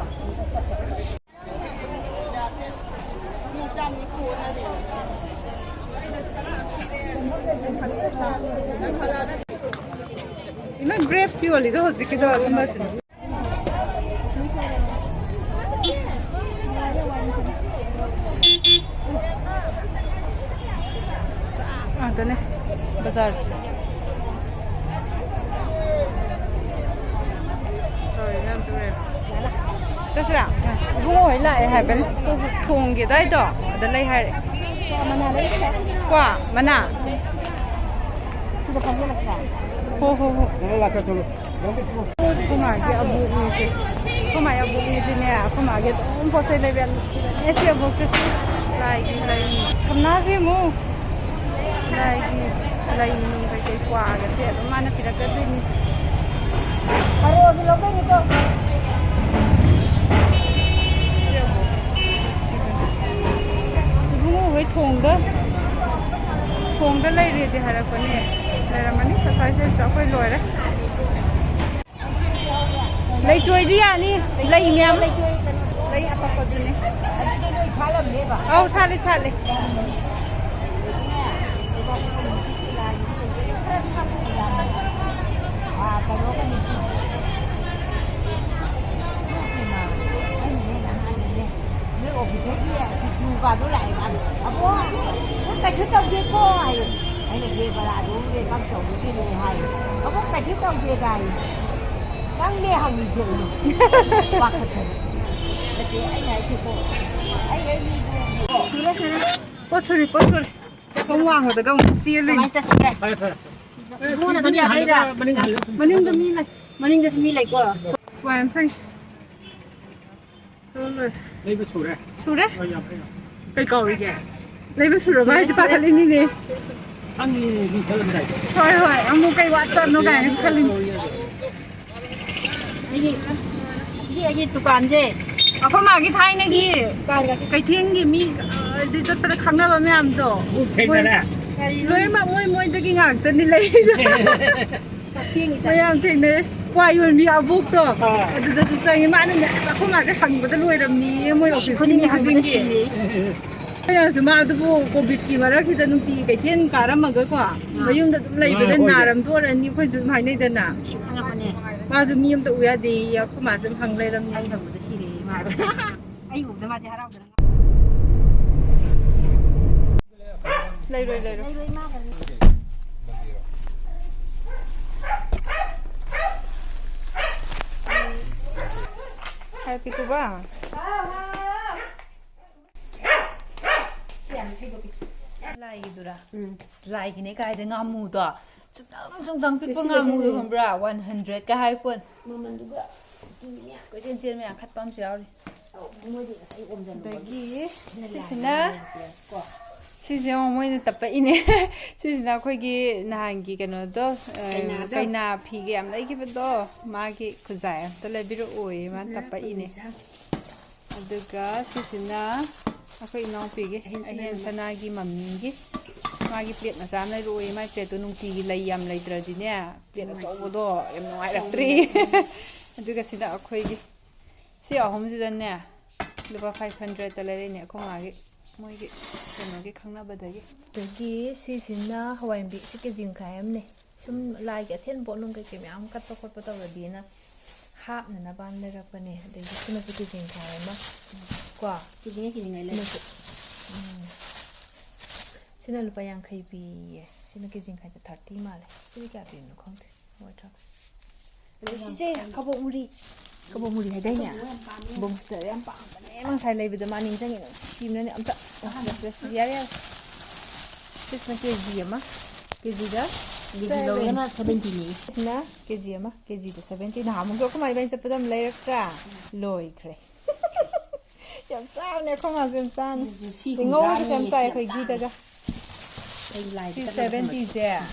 ꯏꯃꯥ, grapes ꯌꯣꯜꯂꯤꯗꯣ ꯍꯧꯖꯤꯛꯀꯤꯗꯣ ꯑꯗꯨꯝꯕꯁꯤꯅꯦ꯫ ꯉꯥꯛꯇꯅꯦ ꯕꯖꯥꯔꯁꯦ꯫ ꯆꯠꯁꯤꯔꯥ? ꯏꯕꯨꯡꯉꯣ ꯍꯣꯏ ꯂꯥꯛꯑꯦ ꯍꯥꯏꯕꯅꯤ꯫ ꯊꯣꯡꯒꯤ ꯑꯗꯥꯏꯗꯣ ꯑꯗ ꯂꯩ ꯍꯥꯏꯔꯦ꯫ ꯀ꯭ꯋꯥ ꯃꯅꯥ? ꯍꯣ, ꯍꯣ, ꯍꯣ꯫ ꯑꯩꯈꯣꯏ ꯃꯥꯒꯤ ꯑꯕꯣꯛꯅꯤꯁꯦ꯫ ꯑꯩꯈꯣꯏ ꯃꯥꯒꯤ ꯑꯕꯣꯛꯅꯤꯗꯤꯅꯦ, ꯑꯩꯈꯣꯏ ꯃꯥꯒꯤ ꯑꯗꯨꯝ ꯄꯣꯠ ꯆꯩ ꯂꯩꯕ ꯌꯥꯝ ꯅꯨꯡꯁꯤꯕꯅꯦ ꯁꯤ ꯑꯕꯣꯛꯁꯦ꯫ ꯂꯥꯏꯒꯤ ꯂꯩ꯫ ꯊꯝꯅꯥꯁꯦ ꯌꯦꯡꯉꯨ꯫ ꯂꯥꯏꯒꯤ ꯂꯩ ꯀꯩꯀꯩ ꯀ꯭ꯋꯥꯒꯁꯦ ꯑꯗꯨꯝ ꯃꯥꯅ ꯄꯤꯔꯛꯀꯗꯣꯏꯅꯤ꯫ ꯊꯔꯣꯁꯨ ꯂꯧꯗꯣꯏꯅꯤꯀꯣ꯫ ꯁꯤ ꯑꯕꯣꯛꯁꯦ ꯅꯨꯡꯁꯤꯕꯅꯦ꯫ ꯏꯕꯨꯡꯉꯣ ꯍꯣꯏ ꯊꯣꯡꯗ, ꯊꯣꯡꯗ ꯂꯩꯔꯦꯗꯤ ꯍꯥꯏꯔꯛꯄꯅꯦ꯫ ꯂꯩꯔꯝꯃꯅꯤ꯫ ꯉꯁꯥꯏꯁꯦ ꯑꯩꯈꯣꯏ ꯂꯣꯏꯔꯦ꯫ ꯂꯩꯆꯣꯏꯗꯤ ꯌꯥꯅꯤ, ꯂꯩ ꯃꯌꯥꯝ꯫ ꯂꯩ ꯑꯇꯞꯄꯗꯨꯅꯦ꯫ ꯑꯗꯨꯗꯤ ꯅꯣꯏ ꯁꯥꯠꯂꯝꯅꯦꯕ? ꯑꯧ, ꯁꯥꯠꯂꯤ, ꯁꯥꯠꯂꯤ꯫ ꯑꯥ, ꯀꯩꯅꯣꯒ ꯅꯨꯄꯤ꯫ ꯅꯣꯏ ꯑꯣꯐꯤꯁꯔꯒꯤ ꯄꯤꯇꯨꯒꯗꯣ ꯂꯥꯛꯑꯦꯕ꯫ "ꯑꯕꯣꯛ, ꯅꯪ ꯀꯩꯁꯨ ꯇꯧꯗꯦꯀꯣ?" ꯍꯥꯏꯌꯦ꯫ ꯑꯩꯅ, "ꯕꯦꯒ ꯕꯔꯥꯗꯨ ꯋꯦꯜꯀꯝ ꯇꯧꯕꯒꯤꯅꯦ" ꯍꯥꯏꯌꯦ꯫ "ꯑꯕꯣꯛ, ꯀꯩꯁꯨ ꯇꯧꯗꯦꯗ" ꯍꯥꯏꯌꯦ꯫ ꯅꯪꯅꯦ ꯍꯪꯉꯤꯁꯦ ꯑꯩꯅ꯫ ꯄꯥꯈꯠꯇꯅ꯫ ꯅꯠꯇꯦ, ꯑꯩꯅ ꯍꯥꯏꯗꯤꯀꯣ, ꯑꯩ, ꯑꯩ ꯃꯤꯗꯨ ꯁꯨꯔꯦ, ꯁꯨꯔꯦ꯫ ꯄꯣꯠ ꯁꯨꯔꯦ, ꯄꯣꯠ ꯁꯨꯔꯦ꯫ ꯁꯣꯝ ꯋꯥꯡꯃꯗꯒ ꯑꯃꯨꯛ ꯆꯦꯜꯂꯤ꯫ ꯀꯃꯥꯏ ꯆꯠꯁꯤꯒꯦ? ꯐꯔꯦ, ꯐꯔꯦ꯫ ꯏꯕꯨꯡꯉꯣꯅ ꯑꯗꯨꯝ ꯌꯥꯗꯣꯏꯔꯥ? ꯃꯅꯤꯡ ꯍꯜꯂꯨ, ꯃꯅꯤꯡ ꯍꯜꯂꯨ꯫ ꯃꯅꯤꯡꯗꯁꯨ ꯃꯤ ꯂꯩ꯫ ꯃꯅꯤꯡꯗꯁꯨ ꯃꯤ ꯂꯩꯀꯣ꯫ ꯑꯁ, ꯋꯥꯏ ꯌꯥꯝ ꯁꯪꯉꯦ꯫ ꯂꯣꯏ ꯂꯣꯏꯔꯦ꯫ ꯂꯩꯕ ꯁꯨꯔꯦ? ꯁꯨꯔꯦ? ꯍꯣꯏ, ꯌꯥꯝ ꯐꯩ, ꯌꯥꯝ ꯐꯩ꯫ ꯀꯩ ꯀꯧꯔꯤꯒꯦ? ꯂꯩꯕ ꯁꯨꯔꯕ ꯁꯨꯔꯦ, ꯍꯥꯏꯁꯦ ꯁꯨꯔꯦ꯫ ꯄꯥꯈꯠꯂꯤꯅꯤꯅꯦ꯫ ꯈꯪꯉꯤꯅꯦ, ꯃꯤ ꯆꯠꯂꯝꯗꯥꯏꯗ꯫ ꯍꯣꯏ, ꯍꯣꯏ, ꯑꯃꯨꯛ ꯀꯩ ꯋꯥꯠꯆꯠꯅꯣ ꯀꯥꯏꯅꯁꯨ ꯈꯜꯂꯤꯅꯤ꯫ ꯑꯩꯒꯤ, ꯑꯁꯤꯒꯤ ꯑꯩꯒꯤ ꯗꯨꯀꯥꯟꯁꯦ꯫ ꯑꯩꯈꯣꯏ ꯃꯥꯒꯤ ꯊꯥꯏꯅꯒꯤ ꯗꯨꯀꯥꯟꯒꯁꯦ꯫ ꯀꯩꯊꯦꯜꯒꯤ ꯃꯤ, ꯑ, ꯗꯤ ꯆꯠꯄꯗ ꯈꯪꯅꯕ ꯃꯌꯥꯝꯗꯣ꯫ ꯎ ꯊꯦꯡꯅꯔꯦ? ꯃꯣꯏ, ꯂꯣꯏꯅꯃꯛ ꯃꯣꯏ ꯃꯣꯏꯗꯒꯤ ꯉꯥꯛꯇꯅꯤ ꯂꯩꯔꯤꯗꯣ꯫ ꯀꯛꯆꯤꯡꯒꯤ ꯃꯌꯥꯝ ꯊꯦꯡꯅꯔꯦ꯫ ꯀ꯭ꯋꯥ ꯌꯣꯟꯕꯤ ꯑꯕꯣꯛꯇꯣ, ꯑꯥ꯫ ꯑꯗꯨꯗꯁꯨ ꯆꯪꯉꯤ꯫ ꯃꯥꯅꯅꯦ, ꯑꯩꯈꯣꯏ ꯃꯥꯁꯦ ꯍꯪꯕꯗ ꯂꯣꯏꯔꯝꯅꯤ, ꯃꯣꯏ ꯑꯣꯐꯤꯁꯀꯤ ꯈꯨꯗꯤꯡꯒꯤ ꯃꯤ ꯍꯪꯕꯗ ꯈꯨꯗꯤꯡꯒꯤ꯫ ꯁꯤꯅꯤ꯫ ꯑꯩꯈꯣꯏꯅꯁꯨ ꯃꯥ ꯑꯗꯨꯕꯨ ꯀꯣꯚꯤꯗꯀꯤ ꯃꯔꯛꯁꯤꯗ ꯅꯨꯡꯇꯤꯒꯤ ꯀꯩꯊꯦꯜ ꯀꯥꯔꯝꯃꯒꯀꯣ, ꯑꯥ꯫ ꯃꯌꯨꯝꯗ ꯑꯗꯨꯝ ꯂꯩꯕꯗ ꯑꯥ, ꯍꯣꯏ꯫ ꯅꯥꯔꯝꯗꯣꯔꯅꯤ, ꯑꯩꯈꯣꯏꯁꯨ ꯑꯗꯨꯝ ꯍꯥꯏꯅꯩꯗꯅ꯫ ꯁꯤ ꯈꯪꯉꯛꯄꯅꯦ꯫ ꯃꯥꯁꯨ ꯃꯤ ꯑꯝꯇ ꯎ ꯌꯥꯗꯦꯌꯦ, ꯑꯩꯈꯣꯏ ꯃꯥꯁꯨ ꯑꯗꯨꯝ ꯍꯪ ꯂꯩꯔꯝꯅꯤ꯫ ꯑꯩ ꯍꯪꯕꯗ ꯁꯤꯔꯦ ꯏꯃꯥ ꯍꯥꯏꯕ꯫ ꯑꯩ ꯎꯕꯗ ꯃꯥꯗꯤ ꯍꯔꯥꯎꯗꯅ꯫ ꯂꯩꯔꯣꯏ, ꯂꯩꯔꯣꯏ꯫ ꯂꯩꯔꯣꯏ, ꯏꯃꯥ ꯀꯩꯅꯣ꯫ ꯍꯥꯏ ꯄꯤꯀꯨꯕ꯫ ꯍꯥꯎ, ꯍꯥꯎ꯫ ꯁꯤ ꯌꯥꯝ ꯊꯩꯗꯣꯛꯀꯦ꯫ ꯂꯥꯏꯒꯤꯗꯨꯔꯥ? ꯎꯝ꯫ ꯑꯁ, ꯂꯥꯏꯒꯤꯅꯦ ꯀꯥꯏꯗ ꯉꯥꯃꯨꯗꯣ? ꯆꯨꯝꯗꯪ ꯆꯨꯝꯗꯪ ꯄꯤꯛꯄ ꯁꯤꯒ ꯉꯥꯃꯨꯗꯣ ꯁꯤꯒ꯫ ꯈꯪꯕ꯭ꯔꯥ? ꯋꯥꯟ ꯍꯟꯗ꯭ꯔꯦꯗꯀ ꯍꯥꯏ ꯄꯣꯠ꯫ ꯃꯃꯜꯗꯨꯒ ꯀꯣꯏꯆꯦꯟ ꯆꯦꯟ ꯃꯌꯥꯝ ꯈꯠꯄ ꯑꯃꯁꯨ ꯌꯥꯎꯔꯤ꯫ ꯑꯧ, ꯃꯣꯏꯗꯤ ꯉꯁꯥꯏ ꯑꯣꯝꯖꯜꯂꯨꯕꯒꯤ ꯑꯗꯒꯤ ꯁꯤꯅ ꯁꯤꯁꯤꯅ ꯂꯥꯏꯒꯤ ꯀꯣ꯫ ꯁꯤꯁꯦ ꯌꯦꯡꯉꯣ, ꯃꯣꯏꯅ ꯇꯞꯄꯛꯏꯅꯦ꯫ ꯁꯤꯁꯤꯅ ꯑꯩꯈꯣꯏꯒꯤ ꯅꯍꯥꯟꯒꯤ ꯀꯩꯅꯣꯗꯣ, ꯑ, ꯀꯩꯅꯥꯗꯣ꯫ ꯀꯩꯅꯥ ꯐꯤꯒ ꯌꯥꯝ ꯂꯩꯈꯤꯕꯗꯣ, ꯃꯥꯒꯤ ꯈꯨꯖꯥꯏ ꯑꯝꯇ ꯂꯩꯕꯤꯔꯛꯑꯣꯌꯦ, ꯃꯥꯅ ꯁꯤꯁꯤꯅ ꯇꯞꯄꯛꯏꯅꯦ꯫ ꯑꯩꯈꯣꯏ ꯏꯟꯁꯥꯡ꯫ ꯑꯗꯨꯒ ꯁꯤꯁꯤꯅ ꯑꯩꯈꯣꯏ ꯏꯅꯥꯎꯄꯤꯒꯤ, ꯑꯍꯦꯟ ꯁꯅꯥ ꯑꯍꯦꯟ ꯃꯃꯥ꯫ ꯁꯅꯥꯒꯤ ꯃꯃꯤꯒꯤ, ꯃꯥꯒꯤ ꯄ꯭ꯂꯦꯠ ꯃꯆꯥ ꯑꯃ ꯂꯩꯔꯛꯑꯣꯌꯦ꯫ ꯃꯥꯏ ꯄ꯭ꯂꯦꯠꯇꯣ ꯅꯨꯡꯇꯤꯒꯤ ꯂꯩ ꯌꯥꯝ ꯂꯩꯇ꯭ꯔꯗꯤꯅꯦ, ꯄ꯭ꯂꯦꯠ ꯅꯨꯡꯉꯥꯏꯇꯦ꯫ ꯑꯆꯧꯕꯗꯣ ꯌꯥꯝ ꯅꯨꯡꯉꯥꯏꯔꯛꯇ꯭ꯔꯦ꯫ ꯆꯥꯎꯃꯟꯗꯅ꯫ ꯑꯗꯨꯒ ꯁꯤꯗ ꯑꯩꯈꯣꯏꯒꯤ ꯁꯤ ꯑꯍꯨꯝꯁꯤꯗꯅꯦ ꯂꯨꯄꯥ ꯐꯥꯏꯚ ꯍꯟꯗ꯭ꯔꯦꯠꯇ ꯂꯩꯔꯛꯏꯅꯦ ꯑꯩꯈꯣꯏ ꯃꯥꯒꯤ, ꯃꯣꯏꯒꯤ ꯀꯩꯅꯣꯒꯤ ꯈꯪꯅꯕꯗꯒꯤ꯫ ꯑꯗꯒꯤ ꯁꯤꯁꯤꯅ ꯍꯋꯥꯏ ꯃꯨꯕꯤ, ꯁꯤ ꯀꯦ ꯖꯤ ꯃꯈꯥꯏ ꯑꯃꯅꯦ꯫ ꯁꯨꯝ ꯂꯥꯏꯒꯤ ꯑꯊꯦꯟ ꯄꯣꯠꯂꯨꯝ ꯀꯩꯀꯩ ꯃꯌꯥꯝ ꯀꯠꯄ ꯈꯣꯠꯄ ꯇꯧꯔꯗꯤꯅ ꯍꯥꯞꯅꯅꯕ ꯂꯩꯔꯛꯄꯅꯦ꯫ ꯑꯗꯒꯤ ꯁꯤꯃꯁꯨ ꯀꯦ ꯖꯤ ꯃꯈꯥꯏ ꯑꯃ ꯀꯣ꯫ ꯀꯦꯖꯤꯅ ꯀꯦꯖꯤ ꯉꯥꯏ ꯂꯩꯔꯦ꯫ ꯁꯤꯃꯁꯨ꯫ ꯎꯝ꯫ ꯁꯤꯅ ꯂꯨꯄꯥ ꯌꯥꯡꯈꯩ ꯄꯤꯌꯦ꯫ ꯁꯤꯅ ꯀꯦ ꯖꯤ ꯃꯈꯥꯏꯗ ꯊꯥꯔꯇꯤ ꯃꯥꯜꯂꯦ꯫ ꯁꯤꯗꯤ ꯀꯌꯥ ꯄꯤꯕꯅꯣ ꯈꯪꯗꯦ꯫ ꯍꯋꯥꯏ ꯊ꯭ꯔꯥꯛꯁꯦ꯫ ꯑꯗꯩ ꯁꯤꯁꯦ ꯀꯕꯣꯛ ꯃꯨꯔꯤ꯫ ꯀꯕꯣꯛ ꯃꯨꯔꯤ ꯍꯥꯏꯗꯥꯏꯅꯦ? ꯀꯕꯣꯛ ꯌꯥꯝ ꯄꯥꯝꯃꯦ꯫ ꯕꯣꯡꯁꯇꯔ ꯌꯥꯝ ꯄꯥꯝꯕꯅꯦ꯫ ꯉꯁꯥꯏ ꯂꯩꯕꯗ ꯃꯥ ꯅꯤꯡꯁꯤꯡꯉꯦ꯫ ꯅꯨꯡꯁꯤꯕꯅꯅꯦ꯫ ꯑꯝꯇ ꯑꯍꯥꯟꯕ꯫ ꯌꯥꯔꯦ, ꯌꯥꯔꯦ꯫ ꯁꯤꯁꯤꯅ ꯀꯦ ꯖꯤ ꯑꯃ꯫ ꯀꯦ ꯖꯤꯗ ꯀꯦ ꯖꯤ ꯂꯧꯔꯒꯅ ꯁꯚꯦꯟꯇꯤꯅꯦ꯫ ꯁꯤꯅ ꯀꯦ ꯖꯤ ꯑꯃ꯫ ꯀꯦ ꯖꯤꯗ ꯁꯚꯦꯟꯇꯤ꯫ ꯅꯍꯥꯟꯃꯨꯛꯁꯨ ꯑꯩꯈꯣꯏ ꯃꯥ ꯏꯕꯥꯅꯤ ꯆꯠꯄꯗ ꯑꯃ ꯂꯩꯔꯛꯇ꯭ꯔꯥ? ꯂꯣꯏꯈ꯭ꯔꯦ꯫ ꯌꯥꯝ ꯆꯥꯕꯅꯦ ꯑꯩꯈꯣꯏ ꯃꯥꯁꯨ ꯌꯥꯝ ꯆꯥꯅꯤ꯫ ꯁꯤꯁꯨ ꯁꯤ ꯉꯧꯔꯒꯁꯨ ꯌꯥꯝ ꯍꯨꯝꯗ꯭ꯔꯥꯅꯦ, ꯆꯥꯏ ꯁꯤ ꯌꯥꯝ ꯑꯩꯈꯣꯏ ꯇꯥꯡꯉꯦ꯫ ꯘꯤꯗꯒ꯫ ꯑꯩ ꯂꯥꯏꯗ ꯁꯤ ꯀꯠꯂꯒ ꯁꯚꯦꯟꯇꯤꯁꯦ꯫ ꯊꯝꯃꯒꯦ꯫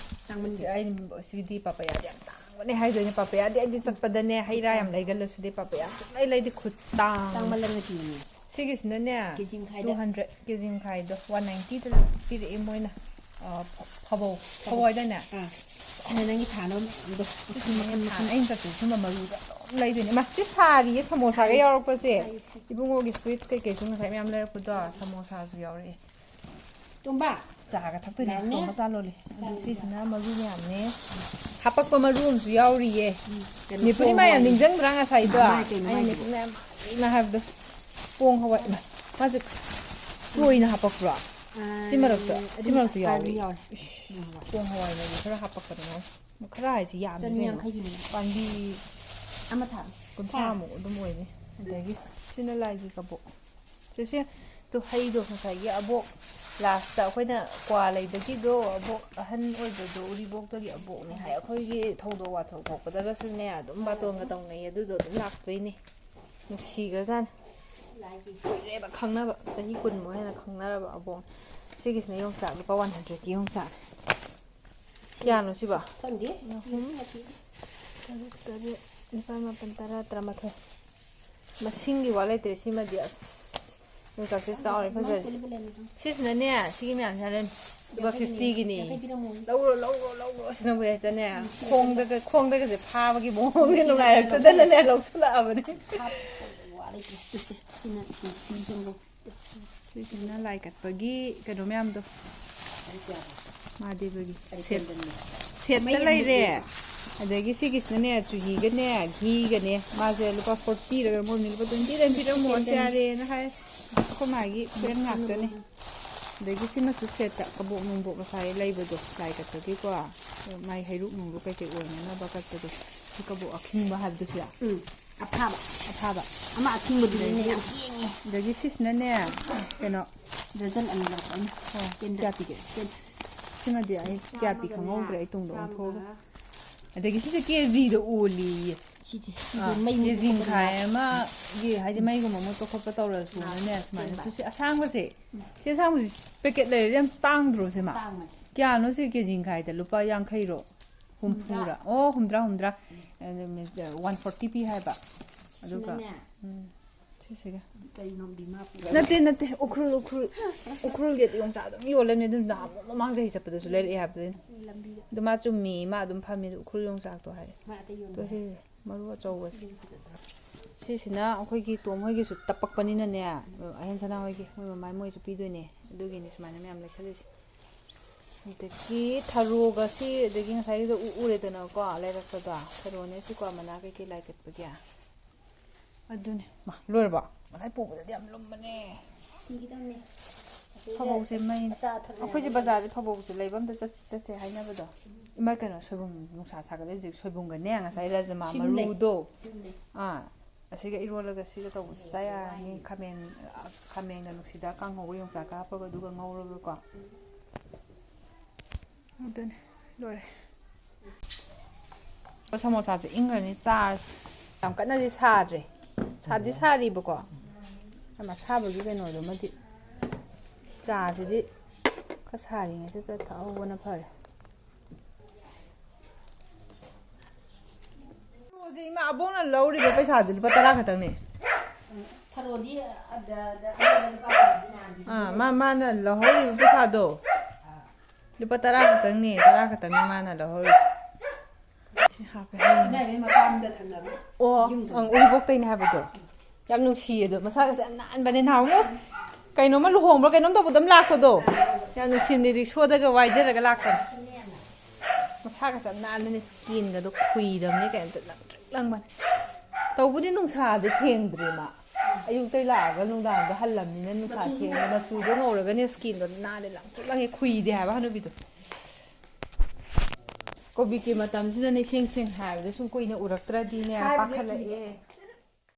ꯇꯥꯡꯃꯟꯗꯦ꯫ ꯑꯩ ꯁꯤꯗꯤ ꯄꯥꯄꯌꯥꯗꯤ ꯌꯥꯝ ꯇꯥꯡꯕꯅꯦ ꯍꯥꯏꯗꯣꯏꯅꯦ꯫ ꯄꯥꯄꯌꯥꯗꯤ ꯑꯩꯗꯤ ꯆꯠꯄꯗꯅꯦ ꯍꯩ ꯔꯥ ꯌꯥꯝ ꯂꯩꯒꯜꯂꯁꯨꯗꯤ ꯄꯥꯄꯌꯥ ꯁꯨꯡꯂꯩ ꯂꯩꯗꯦ꯫ ꯈꯨꯇꯥꯡ꯫ ꯇꯥꯡꯃꯜꯂꯕꯅ ꯄꯤꯕꯅꯦ꯫ ꯁꯤꯒꯤꯁꯤꯅꯅꯦ, ꯀꯦ ꯖꯤ ꯃꯈꯥꯏꯗ꯫ ꯇꯨ ꯍꯟꯗ꯭ꯔꯦꯠ, ꯀꯦ ꯖꯤ ꯃꯈꯥꯏꯗꯣ ꯋꯥꯟ ꯅꯥꯏꯟꯇꯤꯗ ꯄꯤꯔꯛꯑꯦ ꯃꯣꯏꯅ꯫ ꯑ, ꯐ-, ꯐꯕꯧ, ꯐꯕꯧ ꯍꯥꯏꯗꯥꯏꯅꯦ? ꯑꯥ꯫ ꯑꯗ ꯅꯪꯒꯤ ꯊꯥꯅꯕ ꯃꯌꯥꯝꯗꯣ꯫ ꯁꯤꯁꯨꯅꯦ, ꯊꯥ-, ꯑꯩꯅ ꯆꯠꯄꯗ ꯁꯨꯝꯕ ꯃꯔꯨꯗꯣ ꯑꯗꯨꯝ ꯂꯩꯗꯣꯏꯅꯦ꯫ ꯏꯃꯥ, ꯁꯤ ꯁꯥꯔꯤꯌꯦ ꯁꯃꯣꯁꯥꯒ ꯁꯥꯔꯤ꯫ ꯌꯥꯎꯔꯛꯄꯁꯦ꯫ ꯁꯥꯔꯤ꯫ ꯏꯕꯨꯡꯉꯣꯒꯤ sweet ꯀꯩꯀꯩꯁꯨ ꯉꯁꯥꯏ ꯃꯌꯥꯝ ꯂꯩꯔꯛꯄꯗꯣ, ꯁꯃꯣꯁꯥꯁꯨ ꯌꯥꯎꯔꯛꯑꯦ꯫ ꯇꯣꯝꯕ꯫ ꯆꯥꯒ ꯊꯛꯇꯣꯏꯅꯦ꯫ ꯂꯥꯛꯑꯣꯅꯦ꯫ ꯇꯣꯝꯕ ꯆꯥ ꯂꯣꯜꯂꯤ꯫ ꯑꯗꯨ ꯆꯥ ꯁꯤꯁꯤꯅ ꯃꯔꯨ ꯃꯌꯥꯝꯅꯦ꯫ ꯍꯥꯄꯛꯄ ꯃꯔꯨ ꯑꯃꯁꯨ ꯌꯥꯎꯔꯤꯌꯦ꯫ ꯎꯝ, ꯀꯩꯅꯣ, ꯃꯦ ꯄꯨꯔꯅꯤꯃꯥ ꯌꯥꯝ ꯄꯣꯡ ꯍꯋꯥꯏ꯫ ꯅꯤꯡꯁꯤꯡꯗ꯭ꯔꯥ ꯉꯁꯥꯏꯗꯣ? ꯃꯥꯏ ꯀꯩꯅꯣ ꯑꯩꯅ ꯃꯥꯏꯁꯤꯕꯣ? ꯃꯦ ꯄꯨꯔꯅꯤꯃꯥ ꯌꯥꯝ ꯍꯥꯏꯕꯗꯣ꯫ ꯄꯣꯡ ꯍꯋꯥꯏ꯫ ꯏꯃꯥ, ꯃꯥꯁꯦ ꯆꯣꯏꯅ ꯍꯥꯄꯛꯄ꯭ꯔꯣ? ꯑꯥ, ꯁꯤ ꯃꯔꯛꯇ? ꯁꯤ ꯑꯗꯨꯝ ꯃꯔꯛꯇ ꯑꯥ, ꯌꯥꯎꯔꯤ꯫ ꯑꯗꯨꯝ ꯌꯥꯎꯔꯤ꯫ ꯏꯁ, ꯄꯣꯡ ꯍꯋꯥꯏ꯫ ꯄꯣꯡ ꯍꯋꯥꯏꯅꯗꯤ ꯈꯔ ꯍꯥꯄꯛꯄꯅꯦ ꯃꯥꯅ꯫ ꯈꯔ ꯍꯥꯏꯁꯤ ꯌꯥꯝꯃꯤ ꯀꯩꯅꯣ꯫ ꯆꯅꯤꯌꯥꯡꯈꯩꯒꯤꯅꯦ꯫ ꯄꯥꯝꯕꯤ ꯑꯃ ꯊꯥ꯫ ꯀꯨꯟꯊ꯭ꯔꯥꯃꯨꯛ ꯑꯗꯨꯝ ꯑꯣꯏꯅꯤ꯫ ꯑꯗꯒꯤ ꯁꯤꯅ ꯂꯥꯏꯒꯤ ꯀꯕꯣꯛ꯫ ꯁꯤꯁꯦ ꯇꯨ ꯍꯩꯗꯣ ꯉꯁꯥꯏꯒꯤ ꯑꯕꯣꯛ last ꯑꯩꯈꯣꯏꯅ ꯀ꯭ꯋꯥ ꯂꯩꯕꯒꯤꯗꯣ ꯑꯕꯣꯛ ꯑꯍꯟ ꯑꯣꯏꯕꯗꯣ ꯎꯔꯤꯕꯣꯛꯇꯒꯤ ꯑꯕꯣꯛꯅꯦ ꯍꯥꯏ꯫ ꯑꯩꯈꯣꯏꯒꯤ ꯊꯧꯗꯣꯛ ꯋꯥꯊꯣꯛ ꯊꯣꯛꯄꯗꯒꯁꯨꯅꯦ ꯑꯗꯨꯝ ꯕꯥꯇꯣꯟꯒ ꯇꯧꯅꯩ꯫ ꯑꯗꯨꯗꯣ ꯑꯗꯨꯝ ꯂꯥꯛꯇꯣꯏꯅꯦ꯫ ꯅꯨꯡꯁꯤꯈ꯭ꯔꯖꯥꯠꯅꯤ꯫ ꯀꯨꯏꯔꯦꯕ ꯈꯪꯅꯕ, ꯆꯍꯤ ꯀꯨꯟꯃꯨꯛ ꯍꯦꯟꯅ ꯈꯪꯅꯔꯕ ꯑꯕꯣꯛ꯫ ꯁꯤꯒꯤꯁꯤꯅ ꯌꯣꯡꯆꯥꯛ, ꯂꯨꯄꯥ ꯋꯥꯟ ꯍꯟꯗ꯭ꯔꯦꯠꯀꯤ ꯌꯣꯡꯆꯥꯛ꯫ ꯀꯌꯥꯅꯣ ꯁꯤꯕꯣ? ꯈꯪꯗꯦ꯫ ꯑꯍꯨꯝ, ꯇꯔꯨꯛ, ꯇꯔꯦꯠ, ꯅꯤꯄꯥꯜ, ꯃꯥꯄꯜ, ꯇꯔꯥ, ꯇꯔꯥꯃꯥꯊꯣꯏ꯫ ꯃꯁꯤꯡꯒꯤ ꯋꯥ ꯂꯩꯇ꯭ꯔꯦ ꯁꯤꯃꯗꯤ꯫ ꯑꯁ, ꯌꯣꯡꯆꯥꯛꯁꯦ ꯆꯥꯎꯔꯦ, ꯐꯖꯔꯦ꯫ ꯁꯤꯁꯤꯅꯅꯦ, ꯁꯤꯒꯤ ꯃꯌꯥꯝꯁꯤꯅ ꯂꯨꯄꯥ ꯐꯤꯐꯇꯤꯒꯤꯅꯤ꯫ ꯌꯥꯡꯈꯩ ꯄꯤꯔꯝꯃꯣ꯫ ꯂꯧꯔꯣ, ꯂꯧꯔꯣ, ꯂꯧꯔꯣ ꯁꯤꯅꯕꯨ ꯍꯦꯛꯇꯅꯦ, ꯎꯝ, ꯁꯤ ꯈꯣꯡꯗꯒ, ꯈꯣꯡꯗꯒꯁꯦ ꯐꯥꯕꯒꯤ ꯃꯑꯣꯡꯗ ꯅꯨꯡꯉꯥꯏꯔꯛꯇꯗꯅꯅꯦ ꯂꯧꯁꯤꯜꯂꯛꯑꯕꯅꯤ꯫ ꯍꯥꯞ-, ꯋꯥ ꯂꯩꯇ꯭ꯔꯦ꯫ ꯇꯨꯁꯦ, ꯁꯤꯅ ꯇꯨ ꯐꯤ ꯆꯪꯉꯣ꯫ ꯁꯤꯁꯤꯅ ꯂꯥꯏ ꯀꯠꯄꯒꯤ ꯀꯩꯅꯣ ꯃꯌꯥꯝꯗꯣ, ꯃꯍꯥꯗꯦꯕꯒꯤ ꯁꯦꯠ, ꯁꯦꯠꯇ ꯂꯩꯔꯦ꯫ ꯑꯗꯒꯤ ꯁꯤꯒꯤꯁꯤꯅꯅꯦ, ꯆꯨꯍꯤꯒꯅꯦ, ꯘꯤꯒꯅꯦ, ꯃꯥꯁꯦ ꯂꯨꯄꯥ ꯐꯣꯔꯇꯤꯔꯒ ꯃꯣꯏꯅ ꯂꯨꯄꯥ ꯇ꯭ꯋꯦꯟꯇꯤ ꯅꯥꯏꯟ ꯄꯤꯔꯝꯃꯣ, ꯑꯁ, ꯌꯥꯔꯦꯅ ꯍꯥꯏ꯫ ꯑꯩꯈꯣꯏ ꯃꯥꯒꯤ ꯐ꯭ꯔꯦꯟ ꯉꯥꯛꯇꯅꯦ꯫ ꯑꯗꯒꯤ ꯁꯤꯃꯁꯨ ꯁꯦꯠꯇ ꯀꯕꯣꯛ ꯅꯨꯡꯕꯣꯛ ꯉꯁꯥꯏ ꯂꯩꯕꯗꯣ ꯂꯥꯏ ꯀꯠꯄꯒꯤꯀꯣ, ꯃꯥꯏ ꯍꯩꯔꯨꯛ ꯅꯨꯡꯂꯨꯛ ꯀꯩꯀꯩ ꯑꯣꯏꯅꯅꯕ ꯀꯠꯄꯗꯣ, ꯁꯤ ꯀꯕꯣꯛ ꯑꯈꯤꯡꯕ ꯍꯥꯏꯕꯗꯣ ꯁꯤꯗ꯫ ꯎꯝ, ꯑꯊꯥꯕ꯫ ꯑꯊꯥꯕ꯫ ꯑꯃ ꯑꯊꯤꯡꯕꯗꯨꯅꯤꯅꯦ ꯑꯗꯒꯤ, ꯌꯥꯝ ꯌꯦꯡꯉꯦ꯫ ꯑꯗꯒꯤ ꯁꯤꯁꯤꯅꯅꯦ, ꯀꯩꯅꯣ, ꯗꯔꯖꯟ ꯑꯅꯤ ꯂꯧꯔꯛꯄ ꯑꯩꯅ꯫ ꯑꯣ, ꯀꯦꯟꯗ-, ꯀꯌꯥ ꯄꯤꯒꯦ? ꯀꯦꯟ-, ꯁꯤꯃꯗꯤ ꯑꯩ ꯀꯌꯥ ꯄꯤ ꯆꯥꯝꯃꯒꯅꯦ, ꯈꯪꯍꯧꯗ꯭ꯔꯦ, ꯑꯩ ꯇꯨꯡꯗ ꯑꯣꯟꯊꯣꯛꯑꯒ꯫ ꯆꯥꯝꯃꯒ ꯑꯗꯒꯤ ꯁꯤꯁꯦ ꯀꯦꯖꯤꯗ ꯑꯣꯜꯂꯤꯌꯦ꯫ ꯁꯤꯁꯦ, ꯁꯤꯁꯦ ꯑꯥ, ꯃꯩ ꯃꯨꯠꯄ ꯀꯦꯖꯤ ꯈꯣꯠꯄ ꯃꯈꯥꯏ ꯅꯨꯡꯉꯥꯏ꯫ ꯑꯃꯒꯤ, ꯍꯥꯏꯗꯤ ꯃꯩꯒꯨꯝꯕ ꯃꯨꯠꯄ ꯈꯣꯠꯄ ꯇꯧꯔꯁꯨꯅꯅꯦ, ꯑꯥ, ꯁꯨꯃꯥꯏꯅ꯫ ꯁꯦꯝꯕ꯫ ꯁꯤ ꯑꯁꯥꯡꯕꯁꯦ, ꯎꯝ꯫ ꯁꯤ ꯑꯁꯥꯡꯕꯁꯦ ꯄꯦꯀꯦꯠ ꯂꯩꯔꯗꯤ ꯌꯥꯝ ꯇꯥꯡꯗ꯭ꯔꯣ ꯁꯤꯃ? ꯇꯥꯡꯕꯅꯦ꯫ ꯀꯌꯥꯅꯣ ꯁꯤ ꯀꯦꯖꯤ ꯃꯈꯥꯏꯗ? ꯂꯨꯄꯥ ꯌꯥꯡꯈꯩꯔꯣ? ꯍꯨꯝꯐꯨꯔꯥ? ꯍꯨꯝꯗ꯭ꯔꯥ꯫ ꯑꯣ, ꯍꯨꯝꯗ꯭ꯔꯥ, ꯍꯨꯝꯗ꯭ꯔꯥ꯫ ꯎꯝ꯫ ꯑꯗꯨ ꯃꯤꯟꯁ, ꯋꯥꯟ ꯐꯣꯔꯇꯤ ꯄꯤ ꯍꯥꯏꯕ꯫ ꯑꯗꯨꯒ, ꯁꯤꯅꯅꯦ꯫ ꯎꯝ, ꯁꯤꯁꯤꯒ꯫ ꯀꯔꯤꯅꯣꯝꯗꯤ ꯃꯥ ꯄꯨꯔꯒ ꯅꯠꯇꯦ, ꯅꯠꯇꯦ, ꯎꯈ꯭ꯔꯨꯜ, ꯎꯈ꯭ꯔꯨꯜ, ꯎꯈ꯭ꯔꯨꯜꯒꯤ ꯌꯣꯡꯆꯥꯛ ꯑꯗꯨꯝ ꯌꯣꯜꯂꯝꯅꯦ꯫ ꯑꯗꯨꯝ ꯅꯍꯥꯟꯃꯨꯛ ꯃꯃꯥꯡ ꯆꯍꯤ ꯆꯠꯄꯗꯁꯨ ꯂꯩꯔꯛꯑꯦ ꯍꯥꯏꯕꯗꯨꯅꯤ꯫ ꯁꯤ ꯂꯝꯕꯤꯗ꯫ ꯑꯗꯨ ꯃꯥ ꯆꯨꯝꯃꯤ, ꯃꯥ ꯑꯗꯨꯝ ꯐꯝꯃꯤ꯫ ꯑꯗꯨ ꯎꯈ꯭ꯔꯨꯜ ꯌꯣꯡꯆꯥꯛꯇꯣ ꯍꯥꯏꯔꯦ꯫ ꯃꯥ ꯑꯇꯩ ꯌꯣꯟꯗꯦ꯫ ꯇꯣ ꯁꯤꯁꯦ, ꯃꯔꯨ ꯑꯆꯧꯕꯁꯦ꯫ ꯁꯤꯁꯦ ꯐꯖꯗ꯭ꯔꯥ? ꯁꯤꯁꯤꯅ ꯑꯩꯈꯣꯏꯒꯤ ꯇꯣꯝ ꯍꯣꯏꯒꯤꯁꯨ ꯇꯞꯄꯛꯄꯅꯤꯅꯅꯦ, ꯑꯍꯦꯟ ꯁꯅꯥ ꯍꯣꯏꯒꯤ, ꯃꯣꯏ ꯃꯃꯥꯏ ꯃꯣꯏꯁꯨ ꯄꯤꯗꯣꯏꯅꯦ꯫ ꯑꯗꯨꯒꯤꯅꯤ ꯁꯨꯃꯥꯏꯅ ꯃꯌꯥꯝ ꯂꯩꯁꯜꯂꯤꯁꯦ꯫ ꯑꯗꯒꯤ ꯊꯔꯣꯒ ꯁꯤ, ꯑꯗꯒꯤ ꯉꯁꯥꯏꯒꯤꯗꯣ ꯎ-, ꯎꯔꯦꯗꯅꯀꯣ, ꯂꯩꯔꯛꯄꯗꯣ꯫ ꯊꯔꯣꯅꯦ ꯁꯤꯀꯣ, ꯃꯅꯥ ꯀꯩꯀꯩ ꯂꯥꯏ ꯀꯠꯄꯒꯤ꯫ ꯑꯗꯨꯅꯦ꯫ ꯃꯥ, ꯂꯣꯏꯔꯕꯣ? ꯉꯁꯥꯏ ꯄꯨꯕꯗꯗꯤ ꯌꯥꯝ ꯂꯨꯝꯕꯅꯦ꯫ ꯁꯤꯒꯗꯝꯅꯦ꯫ ꯐꯕꯧꯁꯦ ꯃꯩ꯫ ꯑꯆꯥ ꯑꯊꯛ ꯑꯩꯈꯣꯏꯁꯦ ꯃꯌꯥꯝ ꯕꯖꯥꯔꯗ ꯐꯕꯧꯁꯦ ꯂꯩꯕ ꯑꯝꯇ ꯆꯠꯁꯤ, ꯆꯠꯁꯦ ꯍꯥꯏꯅꯕꯗꯣ꯫ ꯏꯃꯥ, ꯀꯩꯅꯣ, ꯁꯣꯏꯕꯨꯝ ꯅꯨꯡꯁꯥ ꯁꯥꯒꯠꯂꯛꯏ ꯍꯧꯖꯤꯛ꯫ ꯁꯣꯏꯕꯨꯝꯒꯅꯦ, ꯉꯁꯥꯏ ꯔꯥꯖꯃꯥ ꯁꯣꯏꯕꯨꯝ ꯂꯩ꯫ ꯃꯔꯨꯗꯣ꯫ ꯁꯣꯏꯕꯨꯝ ꯂꯩ꯫ ꯑꯥ, ꯑꯁꯤꯒ ꯏꯔꯣꯜꯂꯒ ꯁꯤꯒ ꯇꯧꯕꯁꯨ ꯆꯥ ꯌꯥꯔꯅꯤ꯫ ꯈꯥꯃꯦꯟ, ꯑ, ꯈꯥꯃꯦꯟꯒ ꯅꯨꯡꯁꯤꯗꯥꯛ ꯀꯥꯡꯍꯧꯒ ꯌꯣꯡꯆꯥꯛꯀ ꯍꯥꯞꯄꯒ ꯑꯗꯨꯒ ꯉꯧꯔꯒꯀꯣ꯫ ꯑꯗꯨꯅꯦ, ꯂꯣꯏꯔꯦ꯫ ꯁꯃꯣꯁꯥꯁꯦ ꯏꯪꯈ꯭ꯔꯅꯤ, ꯆꯥꯔꯁꯦ꯫ ꯌꯥꯝ ꯀꯟꯅꯗꯤ ꯁꯥꯗ꯭ꯔꯦ꯫ ꯁꯥꯗꯤ ꯁꯥꯔꯤꯕꯀꯣ꯫ ꯌꯥꯝ ꯑꯁꯥꯕꯒꯤ ꯀꯩꯅꯣꯗꯨꯃꯗꯤ, ꯆꯥꯁꯤꯗꯤ ꯈꯔ ꯁꯥꯔꯤꯉꯩꯁꯤꯗ ꯊꯛꯍꯧꯕꯅ ꯐꯔꯦ꯫ ꯍꯧꯖꯤꯛ ꯏꯃꯥ ꯑꯕꯣꯛꯅ ꯂꯧꯔꯤꯕ ꯄꯩꯁꯥꯗꯨ ꯂꯨꯄꯥ ꯇꯔꯥ ꯈꯛꯇꯪꯅꯦ꯫ ꯊꯔꯣꯗꯤ ꯑꯗ, ꯑꯗ, ꯑꯃꯗ ꯂꯨꯄꯥ ꯀꯨꯟ ꯅꯍꯥꯟꯗꯤ ꯑꯥ, ꯃꯥ, ꯃꯥꯅ ꯂꯧꯍꯧꯔꯤꯕ ꯄꯩꯁꯥꯗꯣ, ꯂꯨꯄꯥ ꯇꯔꯥ ꯈꯛꯇꯪꯅꯦ, ꯇꯔꯥ ꯈꯛꯇꯪꯅꯦ ꯃꯥꯅ ꯂꯧꯍꯧꯔꯤꯗꯣ꯫ ꯁꯤ ꯍꯥꯞꯄꯦ ꯍꯥꯏꯅꯦ꯫ ꯅꯥꯏꯕꯩ ꯃꯄꯥꯝꯗ ꯊꯝꯅꯕ꯫ ꯑꯣ, ꯌꯨꯝꯗ꯫ ꯑꯪ, ꯎꯔꯤꯄꯣꯛꯇꯩꯅꯦ ꯍꯥꯏꯕꯗꯣ꯫ ꯌꯥꯝ ꯅꯨꯡꯁꯤꯌꯦ ꯑꯗꯣ, ꯃꯁꯥꯒꯁꯦ ꯌꯥꯝ ꯅꯥꯟꯕꯅꯦ꯫ ꯅꯍꯥꯟꯃꯨꯛ ꯀꯩꯅꯣꯝꯃ ꯂꯨꯍꯣꯡꯕ꯭ꯔꯥ ꯀꯩꯅꯣꯝ ꯇꯧꯕꯗ ꯑꯃ ꯂꯥꯛꯄꯗꯣ, ꯌꯥꯝ ꯅꯨꯡꯁꯤꯕꯅꯦ, ꯔꯤꯛꯁꯣꯗꯒ ꯋꯥꯏꯖꯔꯒ ꯂꯥꯛꯄꯅꯦ꯫ ꯃꯁꯥꯒꯁꯦ ꯌꯥꯝ ꯅꯥꯟꯕꯅꯦ, ꯁ꯭ꯀꯤꯟꯒꯗꯣ ꯈꯨꯏꯗꯕꯅꯦ, ꯀꯩꯝꯇ ꯂꯪꯇ꯭ꯔꯤꯛ ꯂꯪꯕꯅꯦ꯫ ꯇꯧꯕꯗꯤ ꯅꯨꯡꯁꯥꯗꯤ ꯊꯦꯡꯗ꯭ꯔꯦ ꯃꯥ꯫ ꯑꯌꯨꯛꯇꯩ ꯂꯥꯛꯑꯒ ꯅꯨꯡꯗꯥꯡꯗ ꯍꯜꯂꯝꯅꯤꯅ ꯅꯨꯡꯁꯥ ꯊꯦꯡꯉꯦ꯫ ꯃꯆꯨꯗꯣ ꯉꯧꯔꯒꯅꯦ, ꯁ꯭ꯀꯤꯟꯗꯣ ꯅꯥꯜꯂꯦ, ꯂꯪꯇ꯭ꯔꯤꯛ ꯂꯪꯉꯦ, ꯈꯨꯏꯗꯦ ꯍꯥꯏꯕ ꯍꯅꯨꯕꯤꯗꯣ꯫ ꯀꯣꯚꯤꯗꯀꯤ ꯃꯇꯝꯁꯤꯗꯅꯦ, ꯁꯦꯡ ꯁꯦꯡ ꯍꯥꯏꯕꯗ ꯁꯨꯝ ꯀꯨꯏꯅ ꯎꯔꯛꯇ꯭ꯔꯗꯤꯅꯦ, ꯍꯥꯏꯕꯗꯤ ꯄꯥꯈꯠꯂꯛꯑꯦ꯫